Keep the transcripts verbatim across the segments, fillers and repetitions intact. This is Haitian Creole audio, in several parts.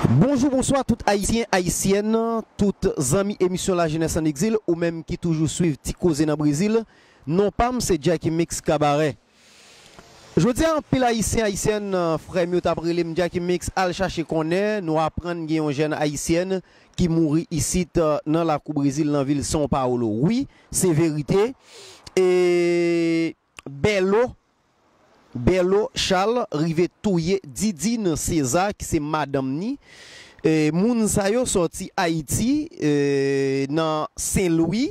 Bonjou, bonswa tout Ayisyen, Ayisyèn, tout zanmi emisyon La Jeunesse en Exil, ou menm ki toujou swiv Ti Koze nan Brezil. Non pa m se Jacky Mix Kabarè. Jodi a, anpil Ayisyen, Ayisyèn, frè m yo t ap rele m Jacky Mix, al chache konnen, nou aprann gen yon jèn Ayisyèn ki mouri isit, nan lakou Brezil, nan vil São Paulo. Wi, se verite. E Bèlo, Bèlo Charles rive touye Didine César, ki se madanm ni. E, moun sa yo sòti Ayiti, e, nan Sen Lwi,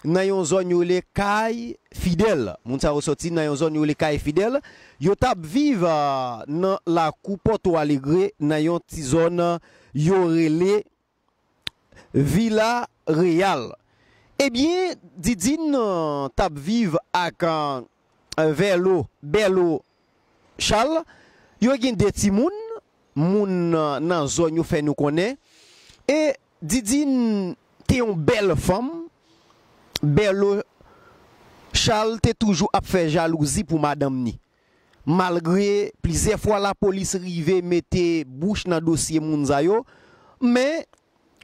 nan yon zòn yo rele Kay Fidèl. Moun sa yo sòti nan yon zòn yo rele Kay Fidèl. Yo t ap viv, a, nan lakou Porto Alegre, nan yon ti zòn yo rele Vila Real. Ebyen, Didine, a, t ap viv ak, a, Vèlo, Bèlo Charles. Yo gen de timoun, moun, a, nan zòn yo fè nou konnen. E Didine te yon bèl fanm. Bèlo Charles te toujou ap fè jalouzi pou madanm ni. Malgre plizyè fwa lapolis rive mete bouch nan dosye moun sa yo, men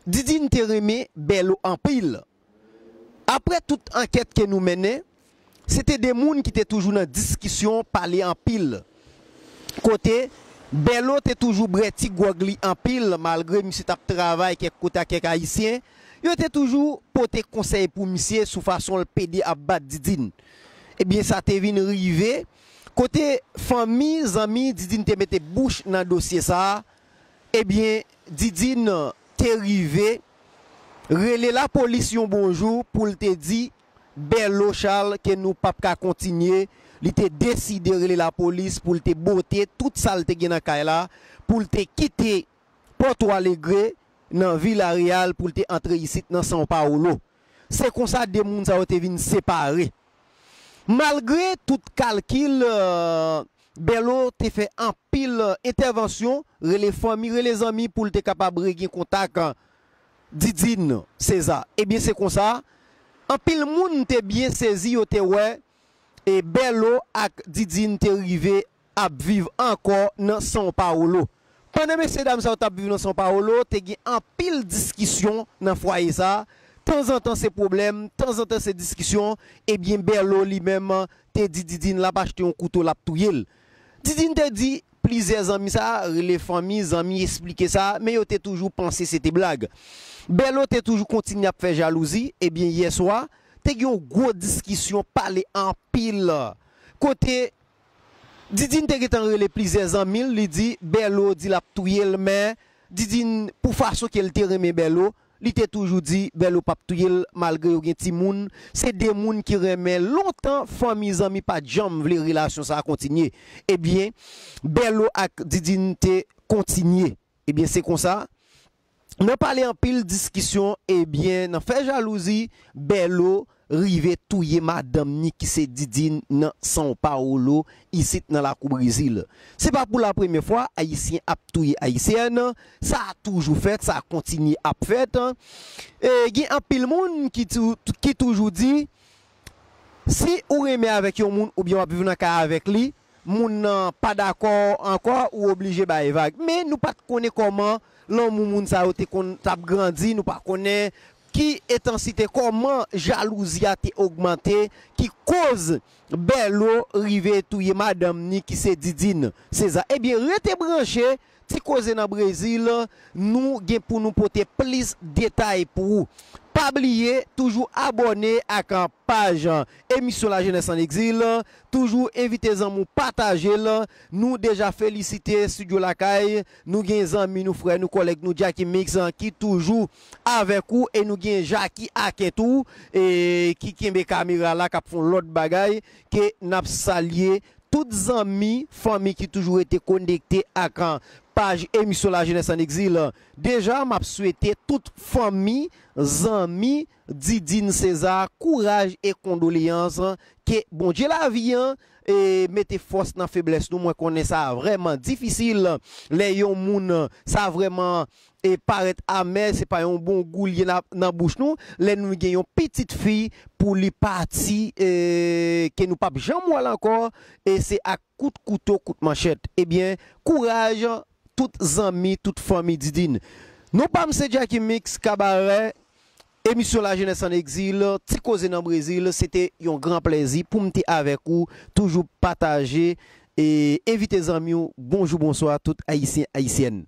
Didine te renmen Bèlo anpil. Apre tout ankèt ke nou mennen, se te de moun ki te toujou nan diskisyon, pale anpil. Kote Bèlo te toujou bwè ti gwòg li anpil, malgre misye t ap travay kèk kote ak kèk Ayisyen, yo te toujou pote konsèy pou misye sou fason l pede ap bat Didine. Ebyen, sa te vin rive, kote fanmi, zanmi Didine te mete bouch nan dosye sa a, ebyen, Didine te rive rele lapolis yon bon jou pou l te di Bèlo Charles ke nou p ap ka kontinye. Li te deside rele lapolis pou l te bote tout sa l te gen nan kay la, pou l te kite Porto Alegre nan Vila Real pou l te antre isit nan São Paulo. Se konsa de moun sa yo te vin separe. Malgre tout kalkil, e, Bèlo te fè anpil entèvansyon, rele fanmi, rele zanmi pou l te kapab regen kontak, e, Didine César. Ebyen, se konsa, anpil moun te byen sezi, yo te wè, e Bèlo ak Didine te rive ap viv ankò nan São Paulo. Pandan mesyedam sa yo t ap viv nan São Paulo, te gen anpil diskisyon nan fwaye sa. Tanzantan se pwoblèm, tanzantan se diskisyon. Ebyen, Bèlo li menm te di Didine l ap achte yon kouto, l ap touye l. Didine te di plizyè zanmi sa, rele fanmi, zanmi, esplike sa, men yo te toujou panse se te blag. Bèlo te toujou kontinye ap fè jalouzi. Ebyen, yè swa, te gen yon gwo diskisyon, pale anpil. Kote Didine te gentan rele plizyè zanmi l, li di Bèlo di l ap touye l, men Didine, pou fason ke l te renmen Bèlo, li te toujou di Bèlo p ap touye l, malgre yo gen timoun. Se de moun ki renmen lontan, fanmi, zanmi, pa t janm vle relasyon sa a kontinye. Ebyen, Bèlo ak Didine te kontinye. Ebyen, se konsa, nan pale anpil, diskisyon, ebyen, nan fè jalouzi, Bèlo rive touye madanm ni ki se Didine nan São Paulo, isit nan lakou Brezil. Se pa pou la premyè fwa Ayisyen ap touye Ayisyèn, sa toujou fèt, sa kontinye ap fèt. E gen anpil moun ki tou-, ki toujou di, si ou renmen avèk yon moun oubyen w ap viv nan kay avèk li, moun nan pa dakò ankò, ou oblije bay vag. Men nou pa t konnen kòman lanmou moun sa yo te konn t ap grandi, nou pa konnen ki entansite, kòman jalouzi a te ogmante, ki koz Bèlo rive touye madanm ni ki se Didine César. Ebyen, rete branche, Ti Koze nan Brezil, nou gen pou nou pote plis detay pou ou. Pa bliye, toujou abòne ak paj emisyon La Jeunesse en Exil. Toujou envite zanmi w pataje l. Nou deja felisite Studio Lakay. Nou gen zanmi nou, frè nou, kòlèg nou, Jacky Mix, ki toujou avèk ou. E nou gen Jacky Aken tou, e ki kenbe kamera la, k ap fè yon lòt bagay, ke n ap salye tout zanmi, fanmi ki toujou rete konekte ak, a, paj emisyon La Jeunesse en Exil. Deja, m ap swete tout fanmi, zanmi Didine César kouraj e kondoleyans. Ke Bondye lavi an, e, mete fòs nan feblès nou. Mwen konnen sa vrèman difisil lè yon moun, sa vrèman e parèt amè, se pa yon bon gou l ye nan, nan bouch nou. Lè nou gen yon pitit fi pou li pati, e, ke nou p ap janm wè l ankò, e se ak kout kouto, kout manchèt. Ebyen, kouraj tout zanmi, tout fanmi Didine. Non pa m se Jacky Mix Kabarè, emisyon La Jeunesse en Exil, Ti Koze nan Brezil, se te yon gran plèzi pou m te avèk ou, toujou pataje e envite zanmi w, bonjou, bonswa, tout Ayisyen, Ayisyèn.